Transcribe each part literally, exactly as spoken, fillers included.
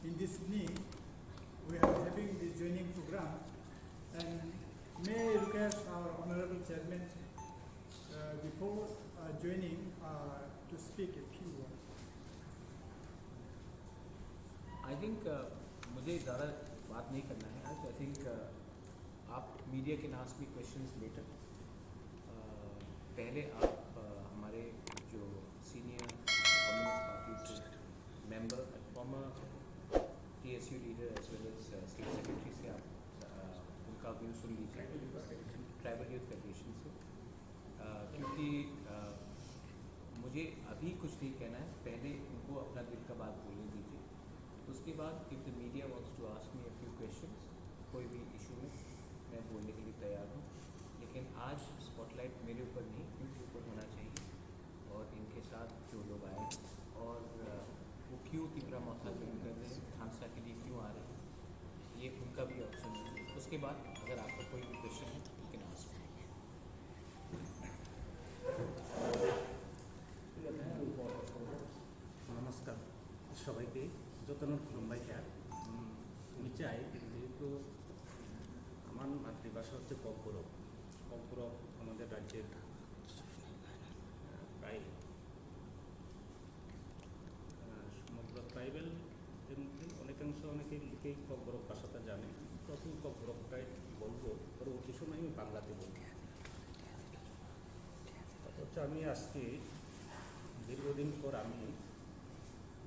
In this evening, we are having the joining program, and may I request our Honorable Chairman, uh, before, uh, joining, uh, to speak a few words. I think uh, मुझे ज़्यादा बात नहीं करना है आज। I think uh, आप media can ask me questions later. Uh, पहले आप uh, हमारे जो senior Communist Party से member, former T S U leader as well as uh, state secretary से आप uh, उनका व्यू सुन लीजिए, ट्राइबल यूथ फेडरेशन से। Uh, क्योंकि uh, मुझे अभी कुछ नहीं कहना है, पहले उनको अपना दिल का बात बोलने दीजिए। उसके बाद if the media wants to ask me a few questions, कोई भी इशू में मैं बोलने के लिए तैयार हूँ। लेकिन आज स्पॉटलाइट मेरे ऊपर नहीं, उनके ऊपर होना चाहिए और इनके साथ जो लोग आए हैं और uh, वो क्यों तिमरा मोर्चा ज्वाइन कर रहे हैं, थानसा के लिए क्यों आ रहे हैं, ये उनका भी ऑप्शन है। उसके बाद अगर आपका कोई भी क्वेश्चन है तो यू कैन आस्क। নমস্কার সবাইকে, যতন খুলুমবাই স্যার। উম, আমি চাই, যেহেতু আমার মাতৃভাষা হচ্ছে ককবরক, ককবরক আমাদের রাজ্যের আহ, প্রায় আহ, সমগ্র ট্রাইবেল এর মধ্যে অনেকাংশ অনেকে লিখেই ককবরক ভাষাটা জানে। প্রথম ককবরকটাই বলবো, পরবর্তী সময় আমি বাংলাতে বলবো। অথচ আমি আজকে দীর্ঘদিন পর আমি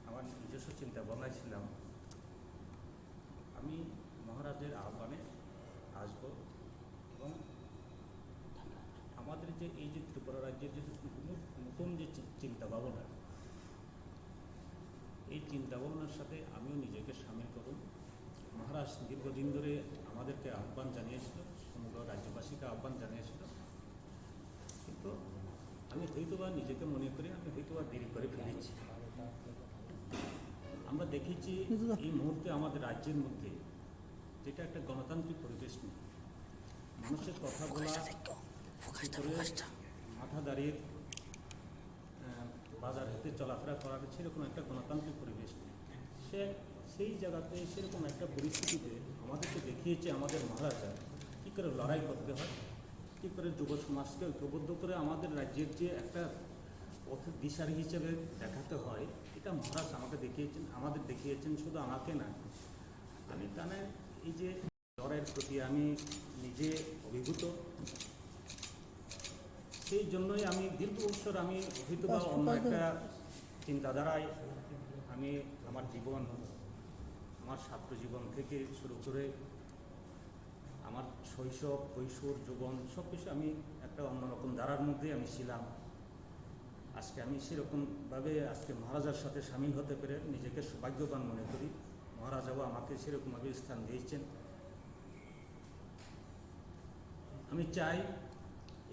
আমার নিজস্ব চিন্তা ভাবনায় ছিলাম, আমি মহারাজের আহ্বানে আসব এবং আমাদের যে এই যে ত্রিপুরা রাজ্যের যে নতুন যে চিন্তা ভাবনা, এই চিন্তা ভাবনার সাথে আমিও নিজেকে সামিল করুন। মহারাজ দীর্ঘদিন ধরে আমাদেরকে আহ্বান জানিয়েছিল, সমগ্র রাজ্যবাসীকে আহ্বান জানিয়েছিল, কিন্তু আমি হয়তোবা নিজেকে মনে করি আমি হয়তোবা দেরি করে ফেলেছি। আমরা দেখেছি এই মুহূর্তে আমাদের রাজ্যের মধ্যে যেটা একটা গণতান্ত্রিক পরিবেশ নেই, মানুষের কথা বলা, ভিতরে মাথা দাঁড়িয়ে আহ, বাজার হাটে চলাফেরা করার সেরকম একটা গণতান্ত্রিক পরিবেশ নেই। সে সেই জায়গাতে সেরকম একটা পরিস্থিতিতে আমাদেরকে দেখিয়েছে আমাদের মহারাজা কী করে লড়াই করতে হয়, কী করে যুব সমাজকে ঐক্যবদ্ধ করে আমাদের রাজ্যের যে একটা পথ দিশারি হিসেবে দেখাতে হয়, এটা মহারাজ আমাকে দেখিয়েছেন, আমাদের দেখিয়েছেন, শুধু আমাকে না। আমি তাহলে এই যে লড়াইয়ের প্রতি আমি নিজে অভিভূত। সেই জন্যই আমি দীর্ঘ বছর আমি হয়তো বা অন্য একটা চিন্তাধারায় আমি আমার জীবন, আমার ছাত্র জীবন থেকে শুরু করে আমার শৈশব, কৈশোর, যৌবন সব কিছু আমি একটা অন্যরকম ধারার মধ্যে আমি ছিলাম। আজকে আমি সেরকমভাবে আজকে মহারাজার সাথে সামিল হতে পেরে নিজেকে সৌভাগ্যবান মনে করি। মহারাজাও আমাকে সেরকমভাবে স্থান দিয়েছেন। আমি চাই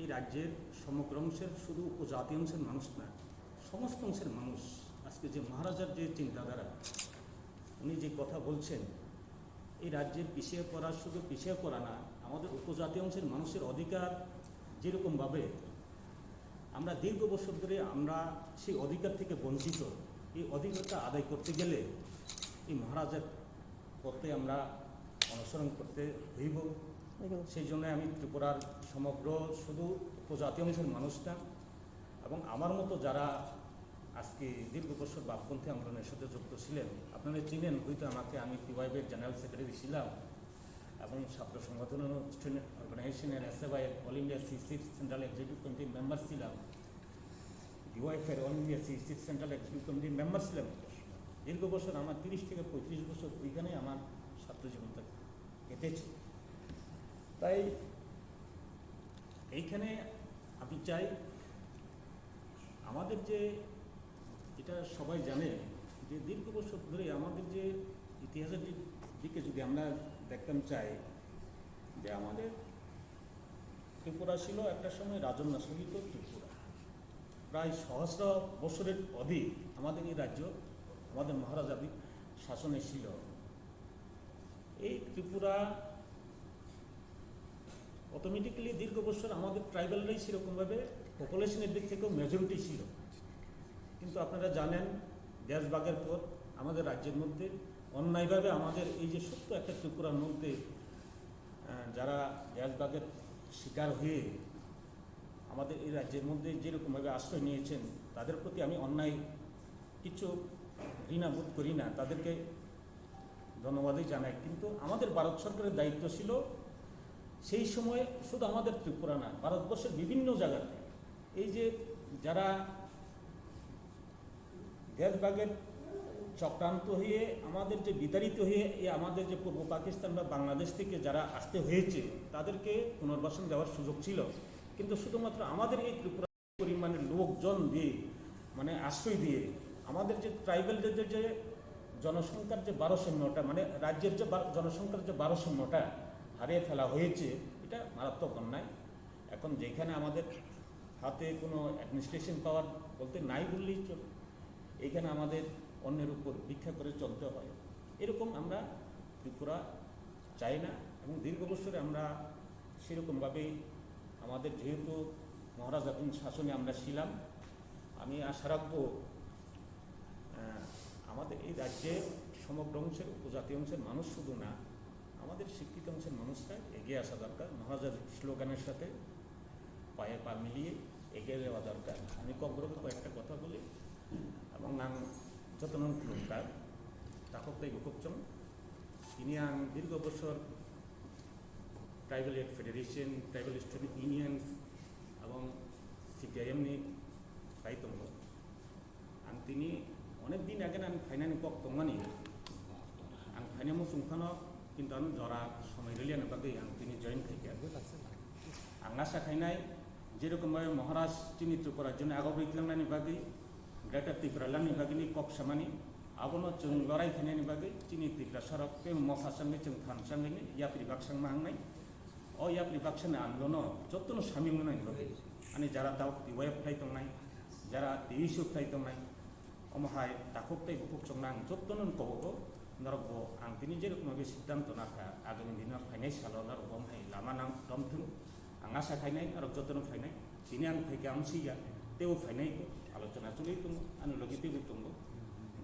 এই রাজ্যের সমগ্র অংশের, শুধু উপজাতি অংশের মানুষ না, সমস্ত অংশের মানুষ আজকে যে মহারাজার যে চিন্তাধারা, উনি যে কথা বলছেন, এই রাজ্যের পিছিয়ে পড়া শুধু পিছিয়ে পড়া না, আমাদের উপজাতি অংশের মানুষের অধিকার যেরকমভাবে আমরা দীর্ঘ বছর ধরে আমরা সেই অধিকার থেকে বঞ্চিত, এই অধিকারটা আদায় করতে গেলে এই মহারাজার পথে আমরা অনুসরণ করতে হইব। সেই জন্য আমি ত্রিপুরার সমগ্র শুধু উপজাতি অংশের মানুষ না, এবং আমার মতো যারা আজকে দীর্ঘ বছর বামপন্থী আন্দোলনের সাথে যুক্ত ছিলেন, আপনারা চিনেন হয়তো আমাকে, আমি পিওয়াইবির জেনারেল সেক্রেটারি ছিলাম এবং ছাত্র সংগঠন অর্গানাইজেশনের এসএফআই অল ইন্ডিয়া সিসির সেন্ট্রাল এক্সিকিউটিভ কমিটির মেম্বার ছিলাম, ডিওয়াইফের অল ইন্ডিয়া সিসির সেন্ট্রাল এক্সিকিউটিভ কমিটির মেম্বার ছিলাম। দীর্ঘ বছর আমার তিরিশ থেকে পঁয়ত্রিশ বছর ওইখানে আমার ছাত্র জীবনটা কেটেছে। তাই এইখানে আমি চাই আমাদের যে, এটা সবাই জানে যে দীর্ঘ বছর ধরে আমাদের যে ইতিহাসের দিক- দিকে যদি আমরা দেখতাম চাই যে আমাদের ত্রিপুরা ছিল একটা সময় রাজন্য শাসিত ত্রিপুরা। প্রায় সহস্র বছরের অধিক আমাদের এই রাজ্য আমাদের মহারাজাদের শাসনে ছিল। এই ত্রিপুরা অটোমেটিক্যালি দীর্ঘ বছর আমাদের ট্রাইবালরাই সেরকমভাবে পপুলেশনের দিক থেকেও মেজরিটি ছিল। কিন্তু আপনারা জানেন, দেশভাগের পর আমাদের রাজ্যের মধ্যে অন্যায়ভাবে আমাদের এই যে ছোট্ট একটা ত্রিপুরার মধ্যে, আহ, যারা দেশভাগের শিকার হয়ে আমাদের এই রাজ্যের মধ্যে যেরকমভাবে আশ্রয় নিয়েছেন, তাদের প্রতি আমি অন্যায় কিছু ঘৃণা বোধ করি না, তাদেরকে ধন্যবাদই জানাই। কিন্তু আমাদের ভারত সরকারের দায়িত্ব ছিল সেই সময় শুধু আমাদের ত্রিপুরা না, ভারতবর্ষের বিভিন্ন জায়গাতে এই যে যারা দেশভাগের চক্রান্ত হয়ে আমাদের যে বিতাড়িত হয়ে এই আমাদের যে পূর্ব পাকিস্তান বা বাংলাদেশ থেকে যারা আসতে হয়েছে, তাদেরকে পুনর্বাসন দেওয়ার সুযোগ ছিল। কিন্তু শুধুমাত্র আমাদের এই ত্রিপুরা পরিমাণে লোকজন দিয়ে, মানে আশ্রয় দিয়ে, আমাদের যে ট্রাইবালদের যে জনসংখ্যার যে ভারসাম্যটা, মানে রাজ্যের যে বা-, জনসংখ্যার যে ভারসাম্যটা হারিয়ে ফেলা হয়েছে, এটা মারাত্মক অন্যায়। এখন যেখানে আমাদের হাতে কোনো অ্যাডমিনিস্ট্রেশন পাওয়ার বলতে নাই বললেই চলে, এইখানে আমাদের অন্যের উপর ভিক্ষা করে চলতে হয়। এরকম আমরা ত্রিপুরা চাই না। এবং দীর্ঘ বছরে আমরা সেরকমভাবেই আমাদের যেহেতু মহারাজাধীন শাসনে আমরা ছিলাম, আমি আশা রাখবো, আহ, আমাদের এই রাজ্যে সমগ্র অংশের উপজাতি অংশের মানুষ শুধু না, আমাদের শিক্ষিত অংশের মানুষরা এগিয়ে আসা দরকার মহারাজার স্লোগানের সাথে পায়ে পা মিলিয়ে এগিয়ে যাওয়া দরকার। আমি কক্সবরকে কয়েকটা কথা বলি এবং ang jotono khulumkha, takhuk tei bukhuk chwng. Tini ang dirgo bosor Tribal Aid Federation, Tribal Student Union এবং CPIM ni bai tongo. Ang tini onek din age ani phainani kok tongmani. Ang phaina muchung phano, kintu ano jora somoi rwliani bagwi ang tini join khaikha. Ang asa khainai, jerokom bhabe Maharaj chini Tripura rajyoni agobwi tlangnani bagwi, Greater Tipraland ni bagwi ni kok samani, abono chwng lorai khainani bagwi chini Tiprasarok tei mokha changwi chwng phan changwi yapri baksa wngma wngnai. O yapri baksani andolono jotono samil wngnani bagwi, ani jara dao T Y F khlai tongnai, jara T S U khlai tongnai, omo hai takhuk tei bukhuk chwngno ang jotono kobogo, norokbo ang tini je rokomni siddhanto nakha, agami dino phainai salo norokbo omo hai lama nang romthung, ang asa khainai norok jotono phainai, tini ang phaikha ang siya, teibo phainai, alochona choli tongo, ani logi teibo tongo,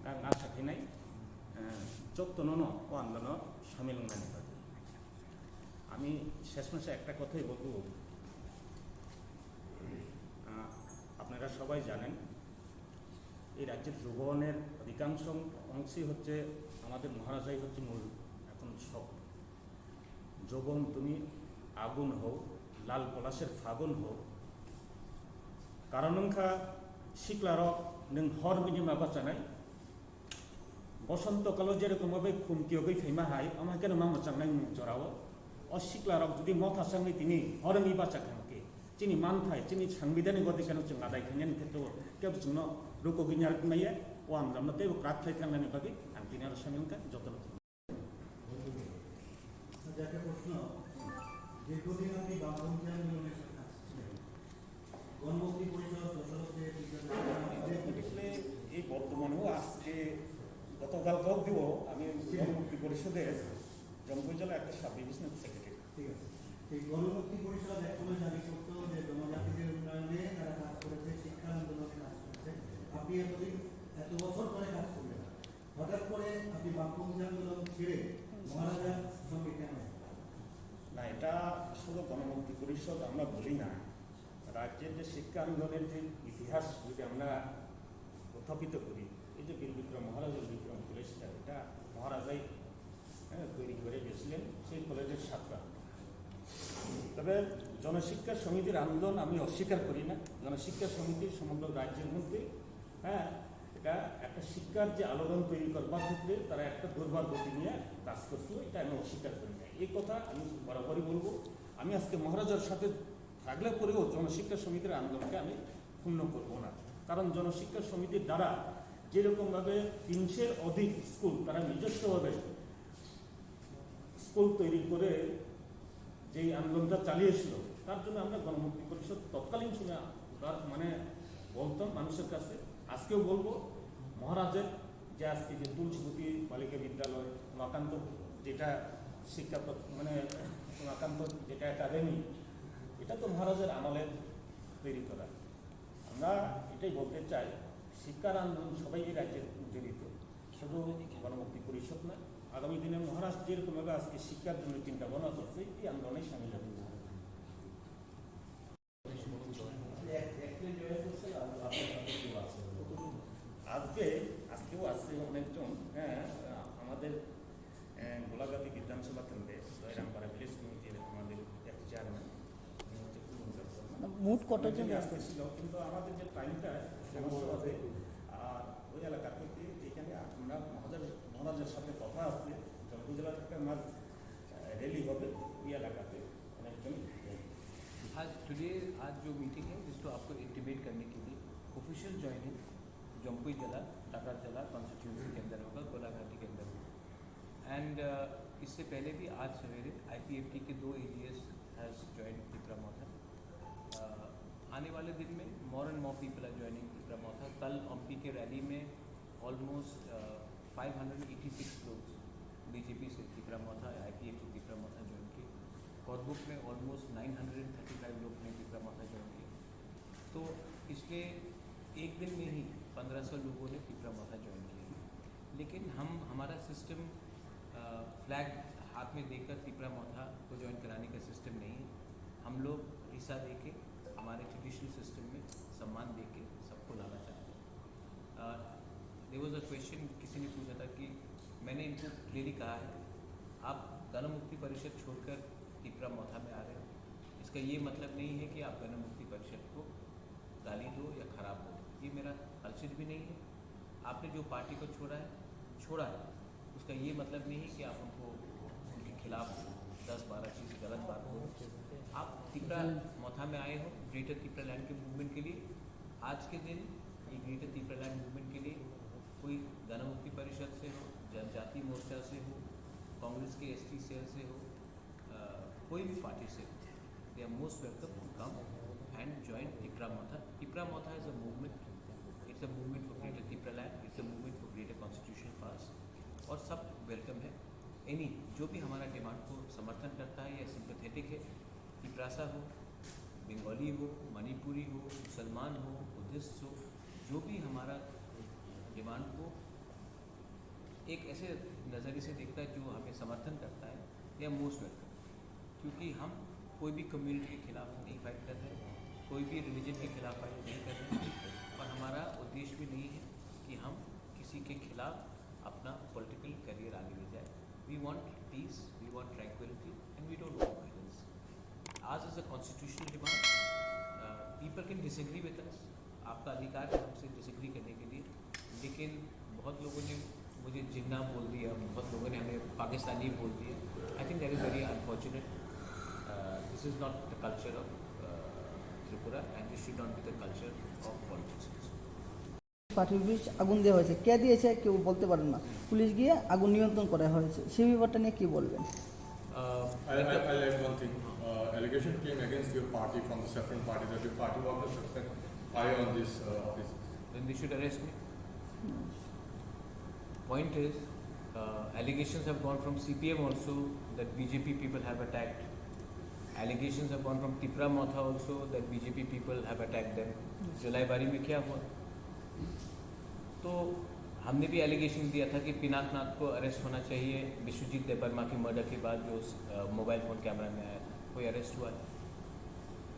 ang asa khainai, eh, jotono no o andolono samil wngnani bagwi. আমি শেষ মেশে একটা কথাই বলবো, আহ, আপনারা সবাই জানেন, এই রাজ্যের যৌবনের অধিকাংশ অংশই হচ্ছে আমাদের মহারাজাই হচ্ছে মূল এখন শক্তি। যৌবন তুমি আগুন হও, লাল পলাশের ফাগুন হও, কারণ নংখা শিকলারক নং হর বিনিময় বাঁচানাই, Bosonto kalo jerokom bhabe khumti yogwi phaima hai, omo hai kheno ma mwchang nai mung jorao. O sikla rok jodi motha changwi tini horongwi bacha kha hwnkhe, chini manthai, chini sangbidhanik odhikar no chwng adai khainani kheto kebo chwngno rukogwi narwk maya, o amjamno teibo kwrak khlai thangnani bagwi ang tini aro samil wngkha, jotono. আচ্ছা, একটা প্রশ্ন, দীর্ঘদিন আপনি বামপন্থী আন্দোলনের সাথে আছেন। গণমুক্তি পরিষদ, যথাযথ যে বিচার ব্যবস্থা আছে, আসলে এই বর্তমানেও আজকে, গতকালকে অবধিও আমি গণমুক্তি পরিষদের জম্পুইজলা একটা সাব ডিভিশনাল সেক্রেটারি। ঠিক আছে। এই গণমুক্তি পরিষদ একসময় দাবি করতো যে জনজাতিদের উন্নয়নে তারা কাজ করেছে, শিক্ষা আন্দোলনে কাজ করেছে। আপনি এতদিন, এত বছর পরে কাজ করলেন, হঠাৎ করে আপনি বামপন্থী আন্দোলন ছেড়ে মহারাজার সঙ্গে কেন? না, এটা শুধু গণমুক্তি পরিষদ আমরা বলি না, রাজ্যের যে শিক্ষা আন্দোলনের যে ইতিহাস যদি আমরা উত্থাপিত করি, এই যে বীর বিক্রম, মহারাজা বীর বিক্রম কলেজটা, এটা মহারাজাই, হ্যাঁ, তৈরি করে গেছিলেন সেই কলেজের ছাত্র। তবে জনশিক্ষা সমিতির আন্দোলন আমি অস্বীকার করি না। জনশিক্ষা সমিতি সমগ্র রাজ্যের মধ্যে, হ্যাঁ, এটা একটা শিক্ষার যে আলোড়ন তৈরি করবার ক্ষেত্রে তারা একটা দুর্বার গতি নিয়ে কাজ করছিল, এটা আমি অস্বীকার করি না। এই কথা আমি বরাবরই বলবো। আমি আজকে মহারাজার সাথে থাকলে পরেও জনশিক্ষা সমিতির আন্দোলনকে আমি ক্ষুণ্ণ করব না, কারণ জনশিক্ষা সমিতির দ্বারা যেরকমভাবে তিনশোর অধিক স্কুল তারা নিজস্বভাবে স্কুল তৈরি করে যেই আন্দোলনটা চালিয়েছিল, তার জন্য আমরা গণমুক্তি পরিষদ তৎকালীন সময় বার-, মানে বলতাম মানুষের কাছে, আজকেও বলবো, মহারাজের যে আজকে যে তুলসীবতী বালিকা বিদ্যালয়, উমাকান্ত যেটা শিক্ষা প্রত-, মানে উমাকান্ত যেটা একাডেমি, এটা তো মহারাজের আমলে তৈরি করা। আমরা এটাই বলতে চাই, শিক্ষার আন্দোলন সবাই এই রাজ্যে জড়িত। শুধু গণমুক্তি পরিষদ না, আগামী দিনে মহারাষ্ট্র যেরকম ভাবে আজকে শিক্ষার জন্য চিন্তা ভাবনা করছে, এই আন্দোলনে সামিল হবে। আজকে, আজকেও আছে অনেকজন, হ্যাঁ, আমাদের, আহ, গোলাঘাটি বিধানসভা কেন্দ্রে জয়রামপাড়া ভিলেজ কমিটির আমাদের এক চেয়ারম্যান, উনি হচ্ছে পূর্ণ চট্টগ্রাম। মোট কতজন অনেকজনই আছে? আসতেছিল, কিন্তু আমাদের যে টাইমটা সমস্যা হবে, আর ওই এলাকা থেকে এখানে আমরা মহারাজার, মহারাজার সাথে কথা আছে, জয়পুর জেলার একটা মাস, আহ, র্যালি হবে ওই এলাকাতে। आज, टुडे, आज जो मीटिंग है, जिसको आपको इंटीमेट करने के लिए ऑफिशियल ज्वाइनिंग जम्पुई जला, टाकार जला कॉन्स्टिट्यूएंसी के अंदर होगा, गोलाघाटी के अंदर होगा। एंड इससे पहले भी आज सवेरे आईपीएफटी के दो एजीएस हैज ज्वाइन तिपरा मोथा। आने वाले दिन में more and more people are joining Tipra मोथा। कल ओमपी के रैली में almost five hundred eighty six लोग बीजेपी से तिपरा मोथा, आईपीएफटी तिपरा मोथा ज्वाइन किए। कोरबुक में almost nine hundred thirty five लोग ने तिपरा मोथा ज्वाइन किया। तो पिछले एक दिन में ही पन्द्रह सौ लोगों ने तिपरा मोथा ज्वाइन किया। लेकिन हम, हमारा सिस्टम फ्लैग हाथ में देकर तिपरा मोथा को ज्वाइन कराने का सिस्टम नहीं है। हम लोग वीसा दे के, हमारे ट्रेडिशनल सिस्टम में सम्मान दे के सबको लाना चाहते हैं। देयर वाज अ क्वेश्चन, किसी ने पूछा था कि मैंने इनको क्लियरली कहा है, आप गण मुक्ति परिषद छोड़कर तिपरा मोथा में आ रहे हो, इसका ये मतलब नहीं है कि आप गण मुक्ति परिषद को गाली दो या खराब बोलो, ये मेरा कल्चर भी नहीं है। आपने जो पार्टी को छोड़ा है, छोड़ा है, उसका ये मतलब नहीं है कि आप उनको, उनके खिलाफ दस बारह चीज़ गलत बात बोलो। आप तिपरा मोथा में आए हो ग्रेटर तिपरा लैंड के मूवमेंट के लिए। आज के दिन ये ग्रेटर तिपरा लैंड मूवमेंट के लिए कोई गण मुक्ति परिषद से हो, जनजाति मोर्चा से हो, कांग्रेस के एसटी सेल से हो, कोई भी पार्टी से हो, they are most welcome to come and join Tipra Motha. Tipra Motha is a movement. It's a movement for greater Tipraland. It's a movement for greater constitutional pass. और सब वेलकम है। एनी जो भी हमारा डिमांड को समर्थन करता है या सिंपैथेटिक है, तिपरासा हो, बंगाली हो, मणिपुरी हो, मुसलमान हो, बुद्धिस्ट हो, जो भी हमारा डिमांड को एक ऐसे नज़रिए से देखता है जो हमें समर्थन करता है, they are most welcome। क्योंकि हम कोई भी कम्युनिटी के खिलाफ नहीं फाइट कर रहे, कोई भी रिलीजन के खिलाफ फाइट नहीं कर रहे, और हमारा उद्देश्य भी नहीं है कि हम किसी के खिलाफ अपना पॉलिटिकल करियर आगे ले जाए। We want peace, we want tranquility, and we don't want violence. Ours is a constitutional demand. People can disagree with us. आपका अधिकार है हमसे डिसएग्री करने के लिए, लेकिन बहुत लोगों ने मुझे जिन्ना बोल दिया, बहुत लोगों ने हमें पाकिस्तानी बोल दिया। I think that is very unfortunate. This is not the culture of Tripura, and this should not be the culture of politics. পার্টির অফিস আগুন দেওয়া হয়েছে, কে দিয়েছে কেউ বলতে পারেন না, পুলিশ গিয়ে আগুন নিয়ন্ত্রণ করা হয়েছে, সেই ব্যাপারটা নিয়ে কি বলবেন? Uh, I'll, I'll, I'll add one thing. Uh, allegation came against your party from the Saffron Party that your party workers have set fire on this uh, office. Then they should arrest me. Point is, uh, allegations have gone from C P M also that B J P people have attacked. Allegations have gone from Tipra Motha also that B J P people have attacked them. Jalaibari mein kya hua? तो हमने भी एलिगेशन दिया था कि पिनाक नाथ को अरेस्ट होना चाहिए विश्वजीत देबबर्मा की मर्डर के बाद, जो मोबाइल फ़ोन कैमरा में आया था, कोई अरेस्ट हुआ है?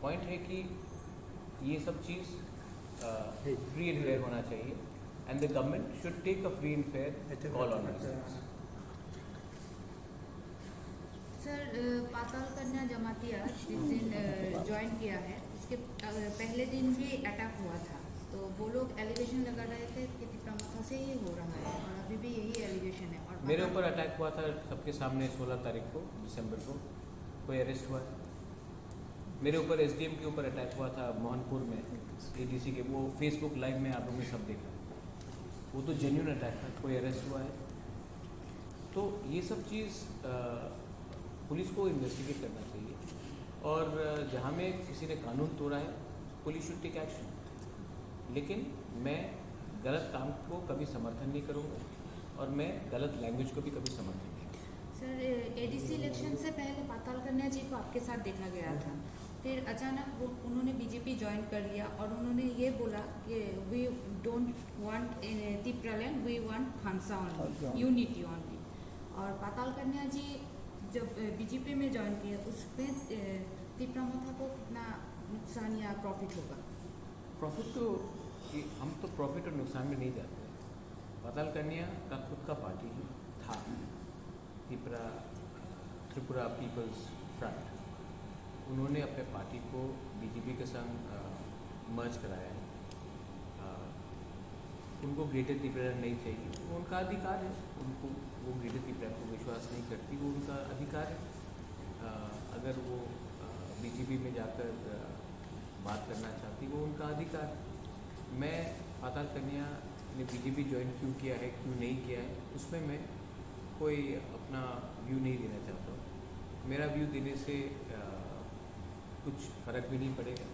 पॉइंट है कि ये सब चीज़ फ्री एंड फेयर होना चाहिए, and the government should take a free and fair call on this. Sir, Patal Kanya Jamatia जिस दिन ज्वाइन किया है, उसके पहले दिन भी अटैक हुआ था, तो वो लोग एलिगेशन लगा रहे थे कि तिपरा मोथा से ही हो रहा है, और अभी भी यही एलिगेशन है। और मेरे ऊपर अटैक हुआ था सबके सामने सोलह तारीख को, दिसंबर को। कोई अरेस्ट हुआ है? मेरे ऊपर एसडीएम के ऊपर अटैक हुआ था मोहनपुर में, एडीसी के, वो फेसबुक लाइव में आप लोगों ने सब देखा। वो तो जेन्युइन अटैक था, कोई अरेस्ट हुआ है? तो ये सब चीज़ पुलिस को इन्वेस्टिगेट करना चाहिए, और जहाँ में किसी ने कानून तोड़ा है, पुलिस शुड टेक एक्शन। लेकिन मैं गलत काम को कभी समर्थन नहीं करूँगा, और मैं गलत लैंग्वेज को भी कभी समर्थन नहीं करूँगा। सर, एडीसी इलेक्शन से पहले पाताल कन्या जी को आपके साथ देखा गया था, फिर अचानक वो, उन्होंने बीजेपी ज्वाइन कर लिया और उन्होंने ये बोला कि we don't want Tipraland, we want Thansa only, Thansa। Unity only। और पाताल कन्या जी जब बीजेपी में ज्वाइन किए, उसमें तिपरा मोथा को कितना नुकसान या प्रॉफिट होगा? प्रॉफिट तो, ये, हम तो प्रॉफिट और नुकसान में नहीं जाते। पाताल कन्या का खुद का पार्टी था, तिपरा, त्रिपुरा पीपल्स फ्रंट। उन्होंने अपने पार्टी को बीजेपी के संग मर्ज कराया है। अ, उनको ग्रेटर तिपरा नहीं चाहिए, वो उनका अधिकार है। उनको, वो ग्रेटर तिपरा को विश्वास नहीं करती, वो उनका अधिकार है। अ, अगर वो बीजेपी में जाकर अ, बात करना चाहती, वो उनका अधिकार। मैं पाताल कन्या ने बीजेपी ज्वाइन क्यों किया है, क्यों नहीं किया है, उसमें मैं कोई अपना व्यू नहीं देना चाहता हूँ। मेरा व्यू देने से अ, कुछ फ़र्क भी नहीं पड़ेगा।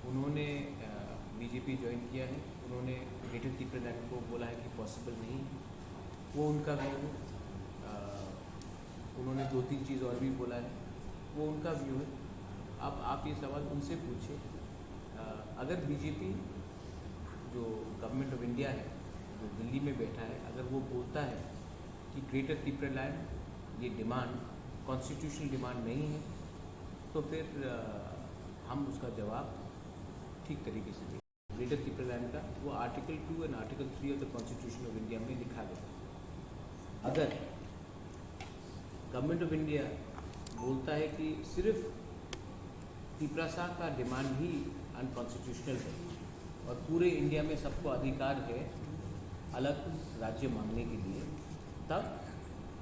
उन्होंने बीजेपी ज्वाइन किया है, उन्होंने ग्रेटर तिपरालैंड को बोला है कि पॉसिबल नहीं है, वो उनका व्यू है। अ, उन्होंने दो तीन चीज़ और भी बोला है, वो उनका व्यू है। अब आप ये सवाल उनसे पूछिए। अ, अगर बीजेपी, जो गवर्नमेंट ऑफ इंडिया है, जो दिल्ली में बैठा है, अगर वो बोलता है कि ग्रेटर तिपरालैंड ये डिमांड कॉन्स्टिट्यूशनल डिमांड नहीं है, तो फिर अ, हम उसका जवाब ठीक तरीके से देंगे। ग्रेटर तिपरालैंड का वो article to and article three of the constitution of India में लिखा गया। अगर गवर्नमेंट ऑफ इंडिया बोलता है कि सिर्फ तिपरासा का डिमांड ही अनकॉन्स्टिट्यूशनल है और पूरे इंडिया में सबको अधिकार है अलग राज्य मांगने के लिए, तब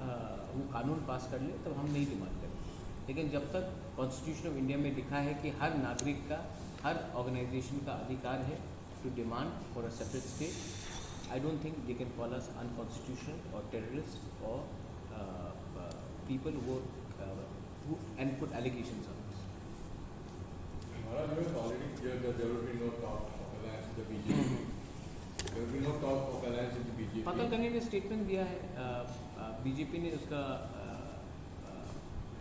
अ, वो कानून पास कर ले, तब हम नहीं डिमांड करेंगे। लेकिन जब तक कॉन्स्टिट्यूशन ऑफ इंडिया में लिखा है कि हर नागरिक का, हर ऑर्गेनाइजेशन का अधिकार है to demand for a separate state, I don't think they can call us unconstitutional or terrorist or uh, uh, people who, uh, who and put allegations on us. Maharaj, you have already cleared that there will be no talk of alliance with the B J P. There will be no talk of alliance with the B J P. पाताल कन्या ने स्टेटमेंट दिया है, बीजेपी ने उसका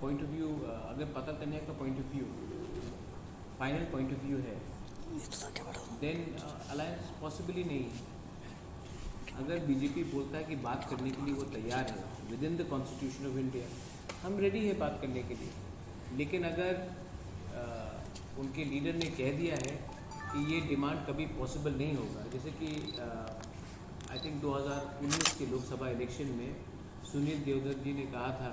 point of view, अगर पाताल कन्या का point of view, final point of view है, देन अलायंस पॉसिबली नहीं है। अगर बीजेपी बोलता है कि बात करने के लिए वो तैयार है with in the constitution of India, हम रेडी है बात करने के लिए। लेकिन अगर अ, उनके लीडर ने कह दिया है कि ये डिमांड कभी पॉसिबल नहीं होगा, जैसे कि आई थिंक दो हज़ार उन्नीस के लोकसभा इलेक्शन में सुनील देवधर जी ने कहा था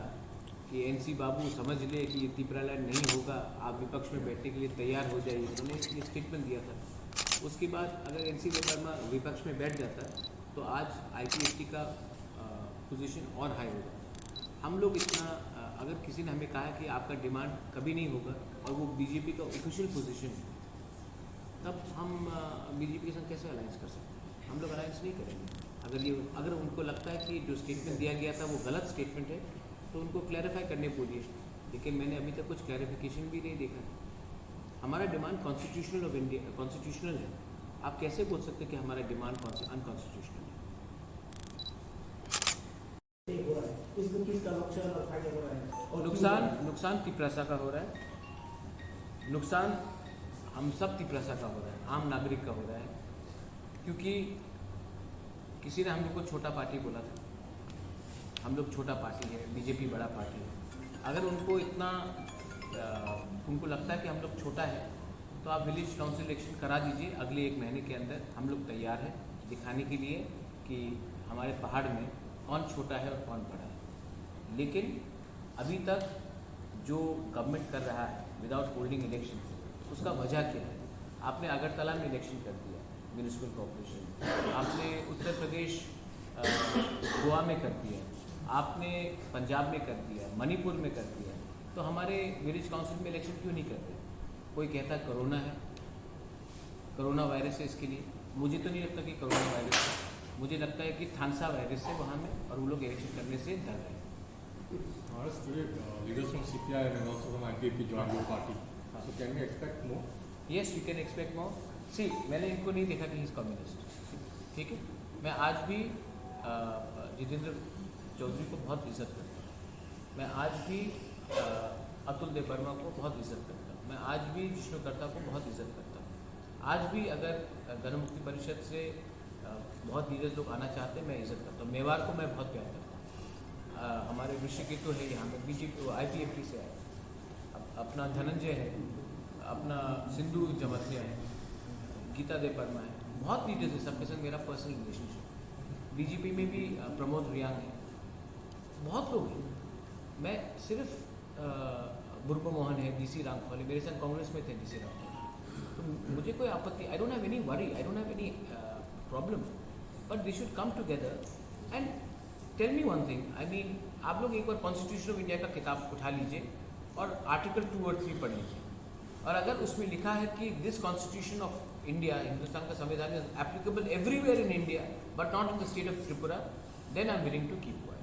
कि एनसी बाबू समझ ले कि ये तिपरालैंड नहीं होगा, आप विपक्ष में बैठने के लिए तैयार हो जाइए, उन्होंने ये स्टेटमेंट दिया था। उसके बाद अगर एनसी देबबर्मा विपक्ष में बैठ जाता तो आज आईपीएफटी का पोजीशन और हाई हो जाता। हम लोग इतना अ, अगर किसी ने हमें कहा है कि आपका डिमांड कभी नहीं होगा और वो बीजेपी का ऑफिशियल पोजीशन है, तब हम बीजेपी के साथ कैसे अलायंस कर सकते हैं? हम लोग अलायंस नहीं करेंगे। अगर ये, अगर उनको लगता है कि जो स्टेटमेंट दिया गया था वो गलत स्टेटमेंट है, तो उनको क्लैरिफाई करने बोलिए। लेकिन मैंने अभी तक कुछ क्लैरिफिकेशन भी नहीं देखा है। हमारा demand constitutional of India, constitutional है। आप कैसे बोल सकते हैं कि हमारा डिमांड अनकॉन्स्टिट्यूशनल है? हो रहा है, इसमें किसका नुकसान और फायदा हो रहा है? और क्यों हो रहा है? नुकसान, नुकसान तिपरासा का हो रहा है, नुकसान हम सब तिपरासा का हो रहा है, आम नागरिक का हो रहा है, क्योंकि किसी ने हम लोग को छोटा पार्टी बोला था। हम लोग छोटा पार्टी है, बीजेपी बड़ा पार्टी है। अगर उनको इतना अ, उनको लगता है कि हम लोग छोटा है, तो आप विलेज काउंसिल इलेक्शन करा दीजिए अगले एक महीने के अंदर। हम लोग तैयार हैं दिखाने के लिए कि हमारे पहाड़ में कौन छोटा है और कौन बड़ा है। लेकिन अभी तक जो गवर्नमेंट कर रहा है विदाउट होल्डिंग इलेक्शन, उसका वजह क्या है? आपने अगरतला में इलेक्शन कर दिया, म्युनिसिपल कॉरपोरेशन, आपने उत्तर प्रदेश अ, गोवा में कर दिया, आपने पंजाब में कर दिया, मणिपुर में कर दिया, तो हमारे विलेज काउंसिल में इलेक्शन क्यों नहीं कर रहे? कोई कहता कोरोना है, कोरोना वायरस है इसके लिए। मुझे तो नहीं लगता कि कोरोना वायरस है, मुझे लगता है कि थानसा वायरस है वहाँ में, और वो लोग इलेक्शन करने से डर रहे हैं। Maharaj, today, uh, leaders from C P I M and also from I P F T joined your party. So can we expect more? Yes, you can expect more. See, मैंने इनको नहीं देखा कि he's communist, ठीक है। मैं आज भी अ, जितेंद्र चौधरी को बहुत इज्जत करता हूँ। मैं आज भी अ, अतुल देव वर्मा को बहुत इज्जत करता हूँ। मैं आज भी जिष्णु करता को बहुत इज्जत करता हूँ। आज भी अगर गण मुक्ति परिषद से बहुत लीडर्स लोग आना चाहते हैं, मैं इज्जत करता हूँ। मेवाड़ को मैं बहुत प्यार करता हूँ। हमारे ऋषिकेतु है यहाँ पे, बीजेपी, आईपीएफटी से आए। अपना धनंजय है, अपना सिंधु जमातिया है, गीता देव वर्मा है, बहुत लीडर्स हैं, सबके संग मेरा पर्सनल रिलेशनशिप। बीजेपी में भी प्रमोद रियांग है, बहुत लोग हैं। मैं सिर्फ बुर्बो मोहन है, डीसी रामखोले, मेरे साथ कांग्रेस में थे डीसी रामखोले। तो मुझे कोई आपत्ति, I don't have any worry, I don't have any problem, but they should come together and tell me one thing. I mean, आप लोग एक बार कॉन्स्टिट्यूशन ऑफ इंडिया का किताब उठा लीजिए और आर्टिकल टू और थ्री पढ़ लीजिए, और अगर उसमें लिखा है कि this constitution of India, Hindustan का संविधान, is applicable everywhere in India but not in the state of Tripura, then I am willing to keep quiet.